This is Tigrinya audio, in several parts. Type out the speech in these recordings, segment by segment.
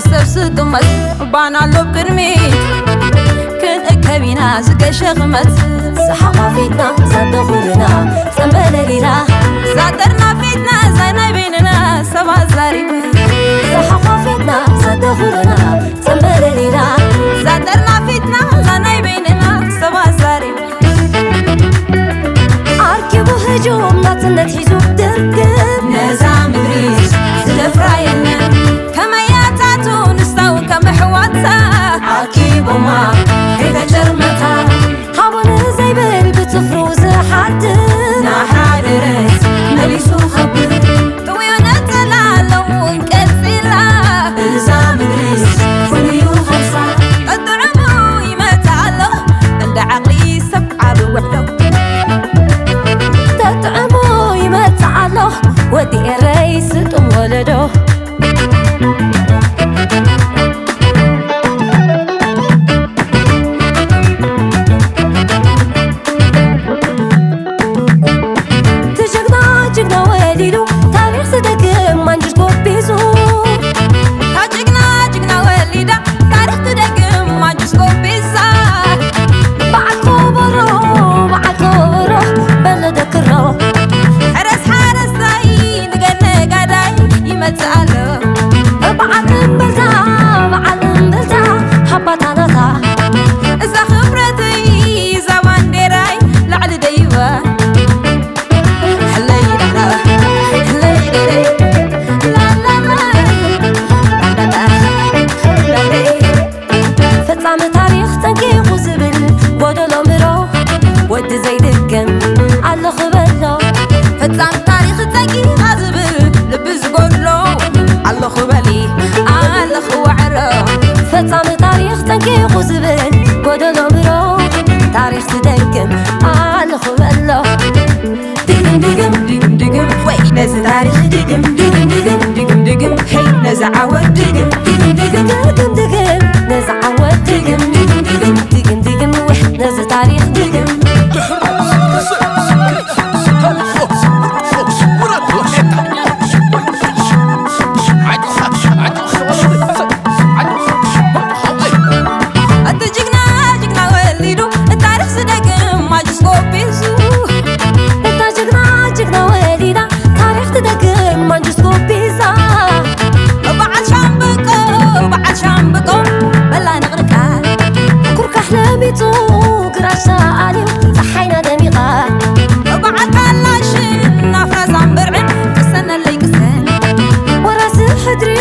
ሰብ ስጡመት ባና ኣሎ ቅድሚት ክንእከብ ኢና ዝገሸ ኽመት። ዝሓቋፊትና ዛደኹልና ጸንበለሊላ ዛጠርና ፊትና ዛይ ናይ በይንና ሰብ ኣዛሪቡ። ዝሓቋፊትና ዛደኹልና ጸንበለሊላ ዛጠርና ፊትና ዛይ ናይ በይንና ሰብ ኣዛሪቡ። ኣርኪቡ ህጁም ናጽነት ሒዙ ድርግም ነዛ ምድሪ ዝደፍራ የለን። ከመያታቱ ንስታው ከም ኣሕዋታ ኣኪቦማ ከይተጨርመታ። ሃቦን ዘይብል ብጽፍሩ ዝሓድር ናሓደረት መሊሱ ኸብር። ጥውዮ ነጸላ ኣለውን ቀጺላ እዛ ምድሪ ፍሉዩ ኸሳ። ጠጥዕሙ ይመጽእ ኣሎ እንደ ዓቕሊ ሰብ ዓቢ ውዕሎ። ተጥዕሞ ይመጽእ ኣሎ ወዲ ኤረይ ስጡም ወለዶ። ትጅግና ጅግና ወሊዱ ታሪኽ ዝደግም ማንጅስ ጎቢዙ። ታጅግና ጅግና ወሊዳ ታሪኽ ትደግም ማንጅስ ጎቢዛ። በዓል ኮቦሮ በዓል ኮቦሮ በሎ ደክሮ። ሕረስ ሓረስታይ ንገለ ጋዳይ ይመጽእ ኣሎ። በዓል እምበልታ በዓል እምበልታ ሓባታ ናታ። እዛ ክብረተይ እዛ ባንዴራይ ላዕሊ ደይባ። ፈጻሚ ታሪኽ ጠንቂቑ ዝብል ጎደሎ ምሮ ወዲ ዘይድገም ኣለኹ በሎ። ፈጻሚ ታሪኽ ጠንቂቓ ዝብል ልቢ ዝጎድሎ ኣለኹ በሊ ኣለኹ ዋዕሮ። ፈጻሚ ታሪኽ ጠንቂቑ ዝብል ጎደሎ ምሮ ታሪኽ ዝደግም ኣለኹ በሎ። ድግም ድግም ድግም ድግም ወይ ነዚ ታሪኽ ድግም ድግም ድግም ድግም ድግም ሄይ ነዚ ዓወት ድግም ድግም ድግም ድግም ድግም ነዚ ዓወት ድግም ድግም ድግም ድግም ድግም ወይ ነዚ ታሪኽ ድግም። እቲ ጅግና ጅግና ወሊዱ ታሪኽ ዝደግም ማጅስ ጎቢዙ። እታ ጅግና ጅግና ወሊዳ ታሪኽ ትደግም ማንጅስ ጎቢዛ። በዓል ሻምብቆ በዓል ሻምብቆ በላ ንቕርቃ። ኩርካሕ ለሚጹ ግራሽ ተኣልዩ ጸሓይና ደሚቓ። በዓል ካላሽን ናፍራ ዛምብርዕን ቅሰነለይ ቅሰን። ወራሲ ሕድሪ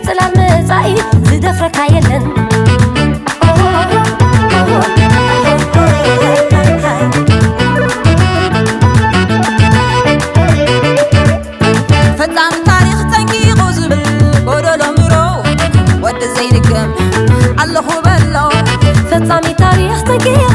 ጽላል መጻኢ ዝደፍረካ የለን። ፈጻሚ ታሪኽ ጠንቂቑ ዝብል ጎደሎ ምሮ ወዲ ዘይድገም ኣለኹ በሎ። ፈጻሚ ታሪኽ ጠንቂቓ